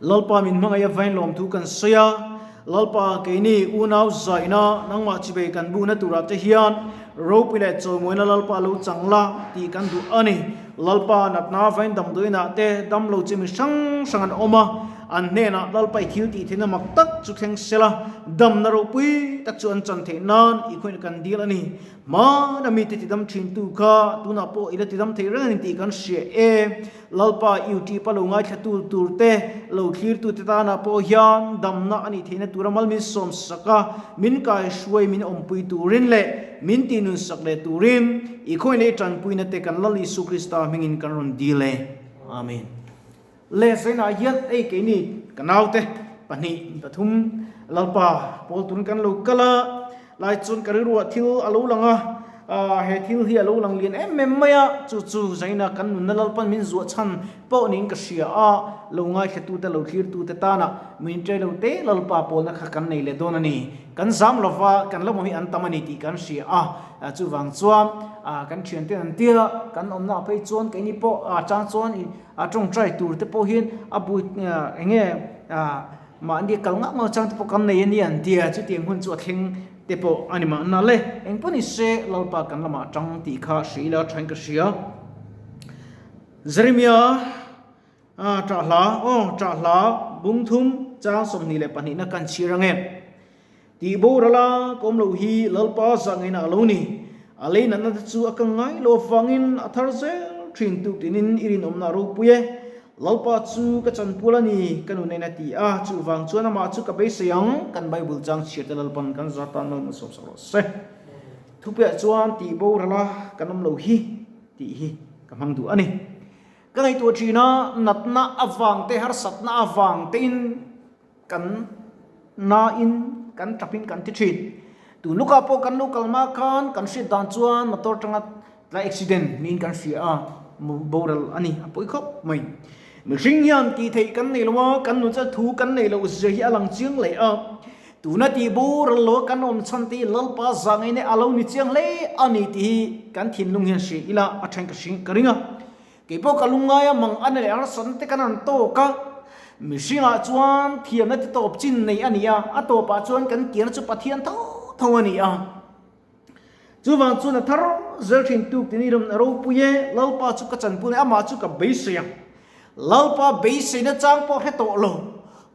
Lalpa min hmangaih avain lawmthu kan sawi a, Lalpa keini unau zaina nangmah chibei kan buhna turah te hian ropui leh chawimawina Lalpa lo chang la tih kan duh a ni. Lalpa natna avain damdawiinah te damlo chi mi hrang hrang an awm a, an hnenah Lalpa i thil tih theihna mak tak chu thleng sela damna ropui tak chu an chan theih nan i khawih kan dil a ni. Hmana mite tidam thintu kha tunah pawh i la tidam thei reng a ni tih kan hria e. Lalpa YouTube a lo ngaithlatu tur te, lo thlirtu te tanah pawh hian damna a nih theihna tura mal min sawm sak a, min kaihruai min awmpui turin leh min tihnunsak leh turin i khawi leh i tanpuina te kan Lal Isu Krista hmingin kan rawn dil e. Amen. Le Zainah hian ei keini ka naute pahnih pathum Lalpa pawl turin kan lo kal a, lai chuan ka rilruah thil a lo lang a, he thil hi a lo lang lian em em mai a, chu chu Zaina kan nunna Lalpan min zuah chhan pawh niin ka hria a, lo ngaithlatute lo thlirtute tana min ṭe lo te Lalpa pawlna kha kan nei leh dawn a ni. Kan zam lova kan lamawm hi an tam a ni tih kan hria a, chuvang chuan kan ṭhianten an tia kan awmnaah phei chuan keini pawh chang chuan A tawngtai tur te pawh hian a bu eng nge mahni kal ngah ngah chang te pawh kan nei a ni an ti a, chutiang hun chu a thleng te pawh a ni mahna le. Eng pawh ni se Lalpa kan lamah a tang tih kha hria ila thain ka hria. Jeremia ṭah hla aw ṭah hla bung thum chang 22 na kan chhir ang e. Tih boral a ka awm loh hi Lalpa zah ngaihna a lo ni. A lei natna te chu a ka ngai lo avangin a thar zel thin tuk tinin i rinawmna a ropui e. Lalpa chu ka chanpual a ni, ka nun en a ti a, chuvang chuan amah chu ka beisei ang, kan Bible chang chhiar te Lalpan kan za tan mal sawm sak rawh se. Thupiah chuan tih boral a kan awm lo hi tih hi ka hmang duh a ni. Ka ngaihtuah thin a, natna avang te harsatna avang tein Kan nain kan tapin kan ti thin. Tun lukah pawh kan lo kal hma khan kan hriat dan chuan motor tanga tlai accident niin kan hria a, boral a ni, a pawi khawp mai. Mihring hian tih theih kan nei lo a, kan nun chuan thu kan nei loh zia hi a lang chiang hle a. Tuna tih boral lo a kan awm chhan te hi Lalpa zah ngei a lo ni chiang hle a ni tih hi kan thinlung hian hria ila a then ka hring ka ring a. Kei pawh ka lungngai a, mang a nei arsan te kan han tawk a, mihringah chuan thiamna te tawp chin nei a ni a, a tawpah chuan kan kiana chu Pathian tho tho a ni a. Chuvang chuan a thar zel thin tuk tini ram a ropui e, Lalpa chu ka chanpui a, amah chu ka beisei a. Lalpa beiseina chang pawh hre tawh lo,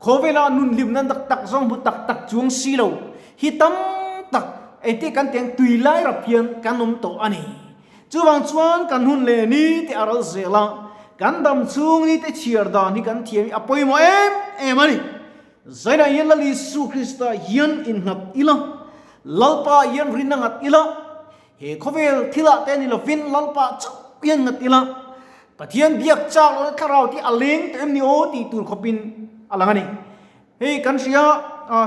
khawvela nun hlimna tak tak zawng hmu tak tak chuang si lo hi tam tak engtin kan tih ang tui lai rap hian kan awm tawh a ni. Chuvang chuan kan hun leh ni te a ral zel a, kan dam chhung ni te chhiar dan hi kan thiam hi a pawimawh em em a ni. Zainah hian Lal Isu Krista hian innghat ila, Lalpa hian rin a nghat ila, he khawvel thilah te ni lovin Lalpa chauh hian nghat ila, Pathian biak chak lohna thlarau te a leng tawh em ni aw tih tur khawpin a lang a ni. Hei kan hria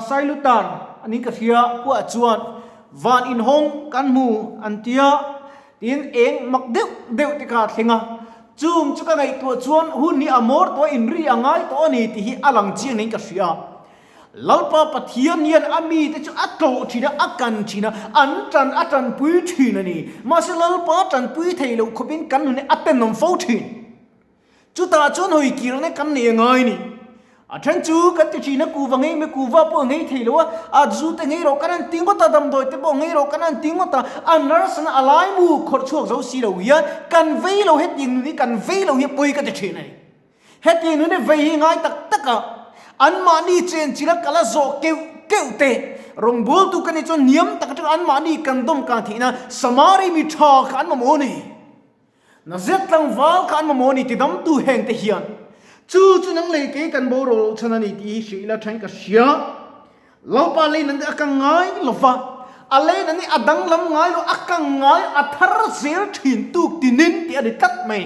Sailutar a ni ka hria kuah chuan van inhawng kan hmu an tia tin eng mak deuh deuh te kha a thleng a, chung chu ka ngaihtuah chuan hun hi a mawr tawh a inri a ngai tawh a ni tih hi a lang chiang niin ka hria. Lalpa Pathian hian a mite chu a tlawh thin a, a kan thin a, an tan a tanpui thin a ni. Mahse Lalpa tanpui thei loh khawpin kan nun hi a tenawm fo thin. Chutah chuan hawi kirna kan nei a ngai ni. A then chu kan ti thin a, kuva ngei mai, kuva pawh a ngei thei lo a, a zu te ngei rawh kan han ti ngawt a, damdawi te pawh ngei rawh kan han ti ngawt a, a nurse na a laimu khawrh chhuak zo si lo hian kan vei lo hetiang nun hi kan vei lo hi a pawi ka ti thin a ni. Hetiang nun hi vei hi ngai tak tak a, anmahni chenchilh a kal a zawh keuh keuh te, rawngbawltu ka nih chuan hniam tak atanga anmahni kan dawm kan theihna Samari mi tha kha an mamawh a ni. Nazet tlangval kha an mamawh a ni ti damtu heng te hian chu chu nang lei kei kan boruak loh chhan a ni tih hi hrilh ila thain ka hria. Lalpa lei nan te a kang ngai lo va, a lei nan hi a danglam ngai lo, a kang ngai a thar zel thin tuk tinin tih a ni tlat mai.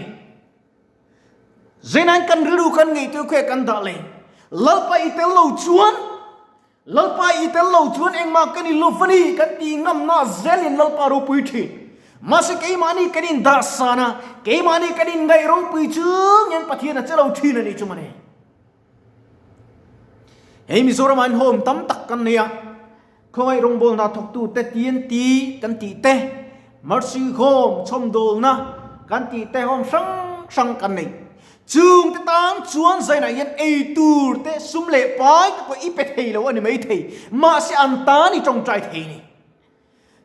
Zeinain kan rilru kan ngeitu khaw kan dah lei. Lalpa i tel lo chuan Lalpa i tel lo chuan engmah kan in lo va ni kan tih ngamna zelin Lalpa ropui thin. Mahse keimahni kan in dah san a, keimahni kan in ngaih ropui chung hian Pathian a che lo thin a nih chu mawni. Hei Mizoram ah in home tam tak kan nei a, khawngaih rawngbawlna thawktu te TNT kan tih te, Mercy Home chhawmdawlna kan tih te home hrang hrang kan nei. Chung te tan chuan zainah hian ei tur te, sum leh pai te pawh i pe thei lo a ni maithei, mahse an tan i tawngtai thei ni.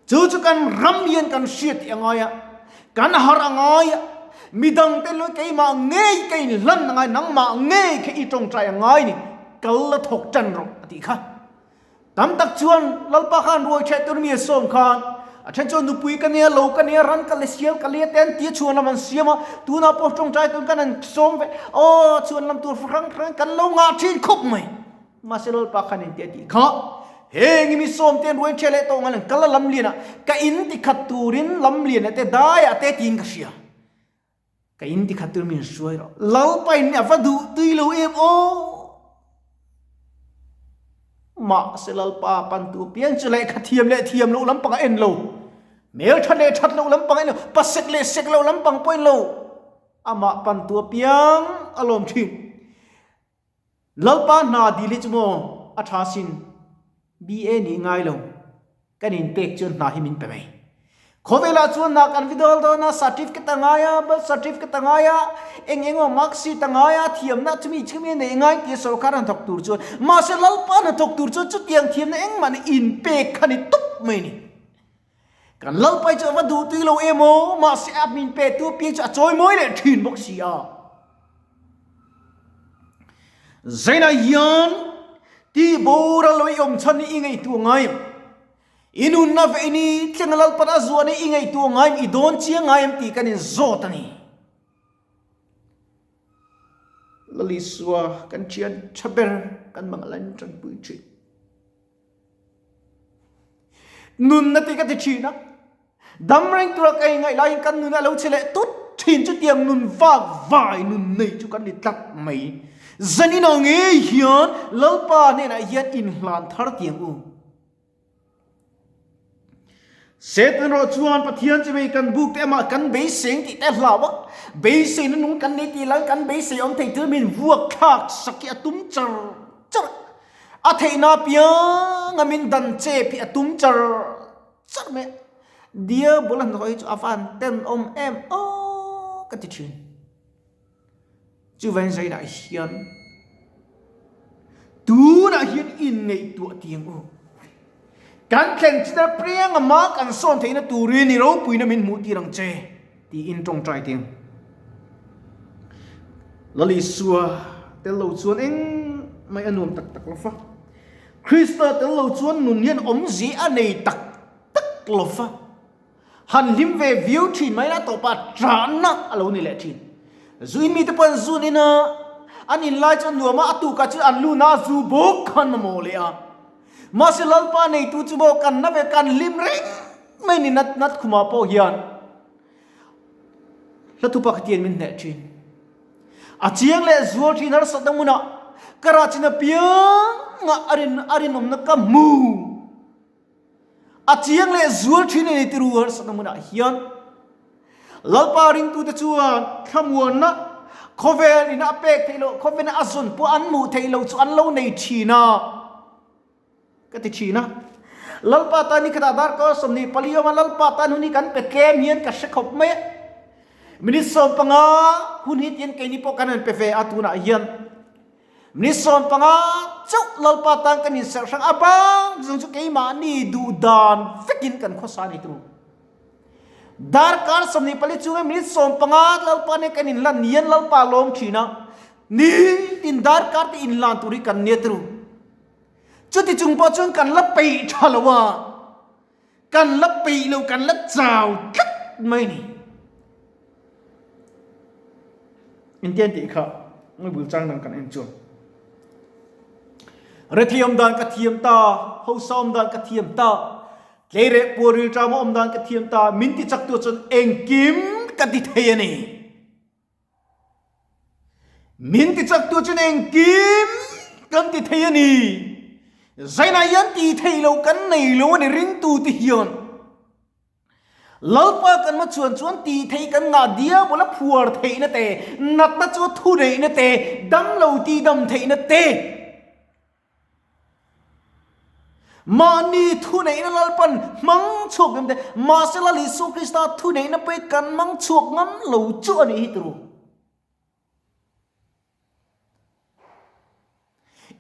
Chu chu kan ram hian kan hriat tih a ngai a, kan harh a ngai a, midang te leh keimah ngei ka inhlan a ngai, nangmah ngei kha i tawngtai a ngai ni, kal la thawk tan rawh a tih kha. Tam tak chuan Lalpa khan ruai ṭheh tur mi a sawm khan a ṭhen chuan nupui ka nia, lo ka nia, ran ka le, sial ka lia te an ti a, chhuan lam an siam a, tunah pawh tawngtai tur kan han sawm ve, aw chhuan lam tur hrang hrang kan lo ngah ṭhin khawp mai. Mahse Lalpa khan engti a tih kha, heng i mi sawm te an ruai ṭheh leh tawh ngai lo, kal a lam lianah ka in ti khat turin lam lianah te daiah te tiin ka hria. Ka in ti khat tur min hruai rawh. Lalpa in a va duh tui lo em aw. Mahse Lalpa pantu piang chu lehkha thiam leh thiam loh lampang a en lo. Hmel that leh that loh lampang a en lo. Pasek leh sek loh lampang pawh a en lo. Amah pantu apiang a lawm thin. Lalpa hna dil hi chu maw a tha sin. BA nih ngai lo. Kan inpek chuan hna hi min pe mai. Khawvelah chuan hna kan vi dawl dawn a, certificate a ngai a, birth certificate a ngai a, eng eng emaw mark sheet a ngai a, thiamna chumi chumi a neih ngai tia sorkar hna thawk tur chuan. Mahse Lalpa hna thawk tur chuan chutiang thiamna engmah nih inpek kha ni tawp mai ni. Kan Lalpa hi chu a va duh tui lo em aw, mahse a min pe tu apiang chu a chawi mawi leh thin bawk si a. Zainah hian ti boral lo i awm chhan hi i ngaihtuah ngai em? I nunna ve ini thleng Lalpan a zuan hi i ngaihtuah ngai em? I dawn chiang ngai em tih kan inzawt a ni. Lalisua kan thian tha ber kan mangalan tanpui thin. Nunna tih ka ti thin a, dam reng tura ka ingaih laiin kan nun a lo che leh tut thin chutiang nun vak vai nun nei chu kan ni tlat mai. Zanin ang ngei hian Lalpa hnenah hian inhlan thar tiang u. Satan erawh chuan Pathian chu hei kan buk te amah kan beiseng tih te a hlau a, beiseina nung kan nei tih lai kan beisei awm thei thil min vuak thlak sak hi a tum char char a. A theihna apiang a min dan chep hi a tum char char mai a, Diabol a hnathawh hi chu a van tenawm em aw ka ti thin. Chuvangin zainah hian tunah hian inngaihtuah tiang u. Kan thleng chin apiang a mah kan sawn theihna turin i ropuina min hmuh tir ang che tiin tawngtai tiang. Lal Isua tel lo chuan eng mai a nuam tak tak lo va. Krista tel lo chuan nun hian awmzia a nei tak tak lo va. Han hlim ve viau thin mai la tawpah ṭahna a lo ni leh thin. Zu in mite pawh an zun in a, an in lai chuan nuam a, a tukah chuan an lun a, zu bawk khan mamawh leh a. Mahse Lalpa neitu chu maw kan na ve kan hlim reng mai ni nat nat khumah pawh hian hla thupa khatian min hneh thin. A chiang leh zual thin harsatna hmunah ka rah chin apiangah a rin a rinawmna ka hmu. A chiang leh zual thin a ni ti ru harsatna hmunah hian Lalpa ringtute chuan thlamuanna khawvel ina a pek theih loh khawvel a zawn pawh an hmuh theih loh chu an lo nei thin a ka ti thin a. Lalpa tan hi khatah darkar 24 awm a, Lalpa tan hun hi kan pe tlem hian ka hre khawp mai a. Minute 15 hun hi tihian keini pawh kan han pe ve a tunah hian. Minute 15 chauh Lalpa tan kan inserh hrang a bang zawng chu keimahni duh dan vekin kan khawsa a ni tur. Darkar 24 chunga minute 15 Lalpa nen kan inlan nian Lalpa lawm thin a, nitin darkar te inlan tur hi kan nia tur. Chuti chung pawh chuan kan la peih tha lo a, kan la peih lo, kan la chau tlat mai a ni. Engtiang tih kha ngawi bul chang dang kan en chuan. Rethei awm dan ka thiam ta, hausa awm dan ka thiam ta, Tleireh puar rilṭam a awm dan ka thiam ta, min ti chak tu chuan engkim ka ti thei a ni. Min ti chak tu chuan engkim kan ti thei a ni. Zainah hian ti thei lo kan nei lo a ni ringtu te hian. Lalpa kan ma chuan chuan ti thei kan ngah diabol a phuar theihna te, natna chu thu neihna te, damlo ti dam theihna te. Mahni thuneihna Lalpan hmang chhuak ngam te, mahse Lal Isua Krista thuneihna pawh hi kan hmang chhuak ngam lo chu a nih hi turu.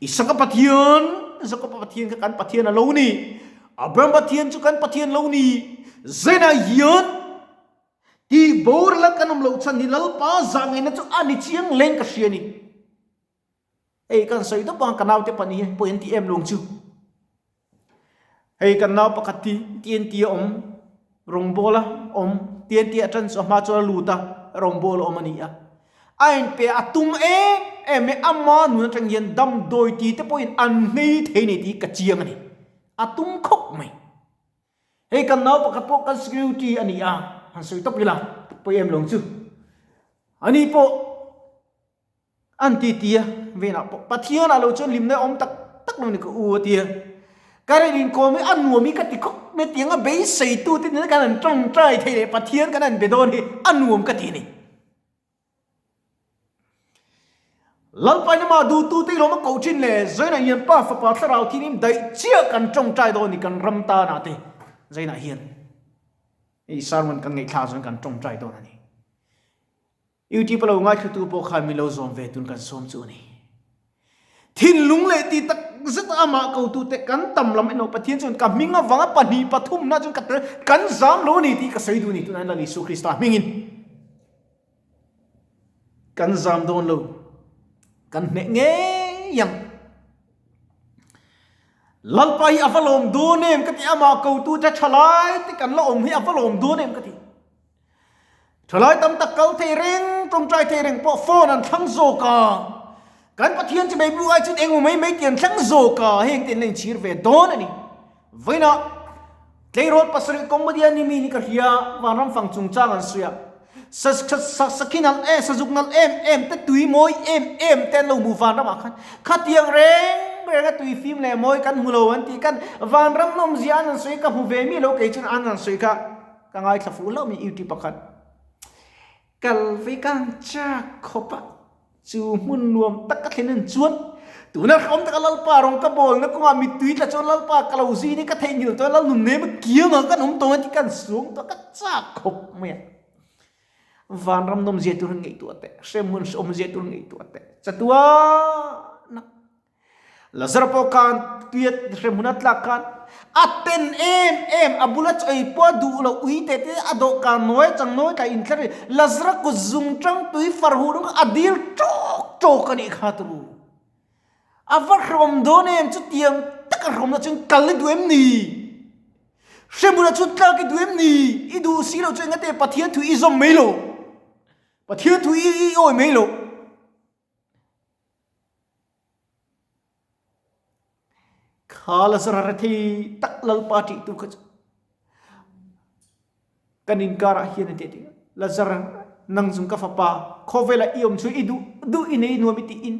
Isaka Pathian, Jakoba Pathian kha kan Pathian a lo ni. Abraham Pathian chu kan Pathian lo ni. Zainah hian tih boral a kan awm loh chhan hi Lalpa zah ngaihna chu a ni chiang leng ka hria ni. Hei kan sawi dawp ang ka naute pahnih hi pawh an ti em luang chu. Hei kan nau pakhat hi TNT a awm rawngbawl a awm TNT a tan chu a hma chuan a lut a rawngbawl a awm a ni a. A inpe a tum em em e ama nun atang hian damdawi ti te pawhin an hmei thei nei tih ka chiang a ni. A tum khawp mai. Hei kan nau pakhat pawh kan security a ni a han sawi tawp ila pawi em luang chu. Ani pawh An ti ti a, venah pawh Pathian ah lo chuan hlimna awm tak tak lo ni ka u a ti a. Ka rin inkawm hi a nuam hi ka ti khawp mai tiang a beiseitu te nena kan han tawngtai thei leh Pathian kan han be dawn hi a nuam ka ti a ni. Lalpain amah duhtu te i lawm a koh thin le Zainah hian Pa Fapa Thlarau thianghlim daih chiah kan tawngtai dawn ni kan ram tanah te Zainah hian hei sermon kan ngaihthlak chuan kan tawngtai dawn a ni. Youtube a lo ngaithlatu pawh khan min lo zawm ve tun kan sawm chu a ni. Thinlung leh ti tak zet a amah kotute kan tam lam emaw Pathian chuan ka hming avanga pahnih pathumna chuan ka tel kan zam lo a ni tih ka sawi duh a ni tunah hian Lal Isua Krista hmingin kan zam dawn lo kan hneh ngei ang. Lalpa hi a va lawm dawn em ka ti amah kotute thalai te kan la awm hi a va lawm dawn em ka ti. Thalai tam tak kal thei reng, tawngtai thei reng pawh phone an thlang zawk a. Kan Pathian chu Bible ai chuan engemaw mai mai tih an thlang zawk a, heng te an la inchhir ve dawn a ni. Vawiinah tleirawl pasarih comedian ni mi ni ka hria, vanram fang chungchang an sawi a. Sa sa sakhi nalh em, sazuk nalh em em te, tui mawi em em te an lo hmu vanramah khan. Khatiang reng reng a tui fim leh mawi kan hmu lo an tih khan vanram nawmzia an han sawi ka hmu ve mi lo kei chuan an han sawi kha. Ka ngaithla fuh hlauh mai YouTube pakhat. Kal ve ka ang chak khawp a, chu hmun nuam tak ka thlen en chuan tuna hrehawm taka Lalpa rawng ka bawlna kawngah mittui tla chuan Lalpa ka lo zui ni ka theihnghilh tawh a Lal nun nem a kiangah kan awm tawh ang tih ka han suang tawh ka chak khawp mai a. Vanram nawmzia tur han ngaihtuah teh, hrehmun hrehawmzia tur han ngaihtuah teh, chatuana Lazara pawh khan tuia hremhmun a tlak khan a ten em em, a bula chaw ei pawh a duh loh ui teh te a dawhkan nawi a chang nawi tla inthla ri Lazara kut zung tang tui far huh rawng a dil tawk tawk a nih kha turu. A va hrawm dawn em chutiang taka hrawmna chuan kal i duh em ni? Hremhmunah chuan tlak i duh em ni? I duh si loh chu engate Pathian thu i zawm mai lo? Pathian thu i awi mai lo? Kha Lazara rethei tak Lalpa ṭihtu kha chu kan inkarah hian a ti a ti. Lazara, nang chung ka fapa, khawvelah i awm chu i duh duh i nei nuam i tiin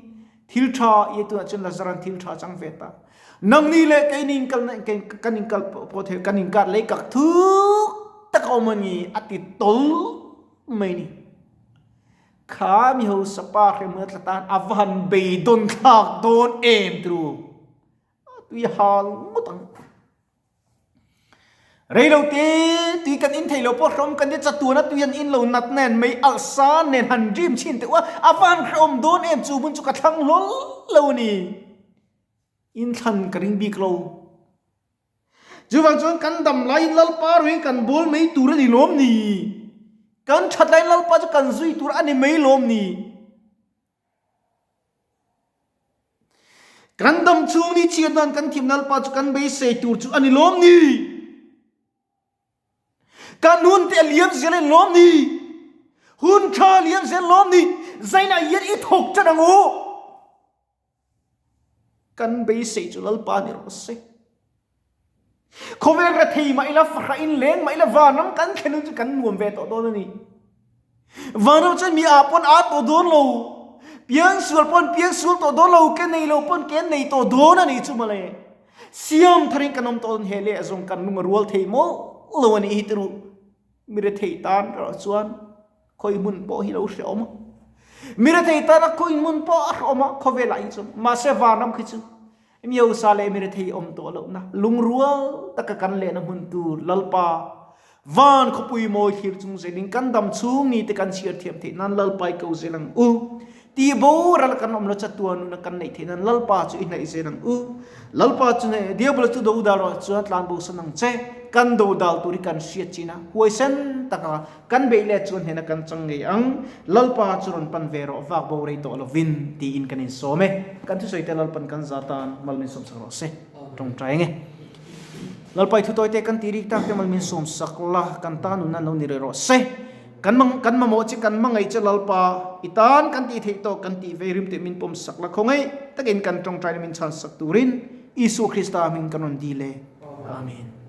thil ṭha i ei tunah chuan Lazara'n thil ṭha chang ve ta. Nangni leh keini inkalna kan inkal pawh thei kan inkar lei kak thuk tak a awm a ni a ti tawl mai ni. Kha mi hausa pa hremna tla tan a va han beidawn thlak dawn em tru a tui hal ngawt ang. Rei lo te tui kan in thei lo pawh hrehawm kan ti chatuan a tui an in lo nat nen mei alh san nen han dream chhin teuh a a va han hrehawm dawn em chu hmun chu ka thlang hlawl lo a ni. Inthlan ka ring bik lo. Chuvang chuan kan dam laiin Lalpa ruiin kan bawl mai tur a ni lawm ni? Kan that laiin Lalpa chu kan zui tur a ni mai lawm ni? Kan dam chhung ni chhiat nan kan thiam Lalpa chu kan beisei tur chu a ni lawm ni? Kan hun te a liam zel a ni lawm ni? Hun tha a liam zel lawm ni? Zainah hian i thawk tan ang u. Kan beisei chu Lalpa ni rawh se. Khawvel rethei mah ila, fahrah in leng mah ila, vanram kan thlen hun chu kan nuam ve tawh dawn a ni. Vanram chuan mi ah pawn a tawh dawn lo, piangsual pawn piangsual tawh dawn lo, ke nei lo pawn ke nei tawh dawn a ni chu mawle. Siam tharin kan awm tawh dawn he leh zawng kan lung a rual thei mawlh lo a nih hi tiru. Mi rethei tan erawh chuan khawi hmun pawh hi lo hrehawm a. Mi rethei tana khawi hmun pawh a hrehawm a, khawvelah hi chuan. Mahse vanram khi chu mi hausa leh mi rethei awm tawh lohna, lungrual taka kan lehna hmun tur Lalpa van khawpui mawi thlir chung zelin kan dam chhung ni te kan chhiar thiam theih nan Lalpa i ko zel ang u. Ti boral kan awm lo chatuan nuna kan neih theih nan Lalpa chu i hnaih zel ang u. Lalpa chu hnaih Diabola chu do dal rawh chuan tlan bo san ang che. Kan do dal tur hi kan hriat chin a, huaisen taka kan beih let chuan hnena kan chang ngei ang. Lalpa chu rawn pan ve rawh vak bo rei tawh lovin tiin kan insawm e. Kan thusawi te Lalpan kan za tan mal min sawm sak rawh se. Tawngtai ang e. Lalpa i thutawi te kan tih rik tak te mal min sawm sak la, kan tan nunna lo ni reh rawh se. Kan mang kan mamawh che kan hmangaih che Lalpa, i tan kan tih theih tawk kan tih ve rim tih min pawm sak la khawngaih takin kan tawngtaina min chhan sak turin Isua Krista hming kan rawn dil e. Amen.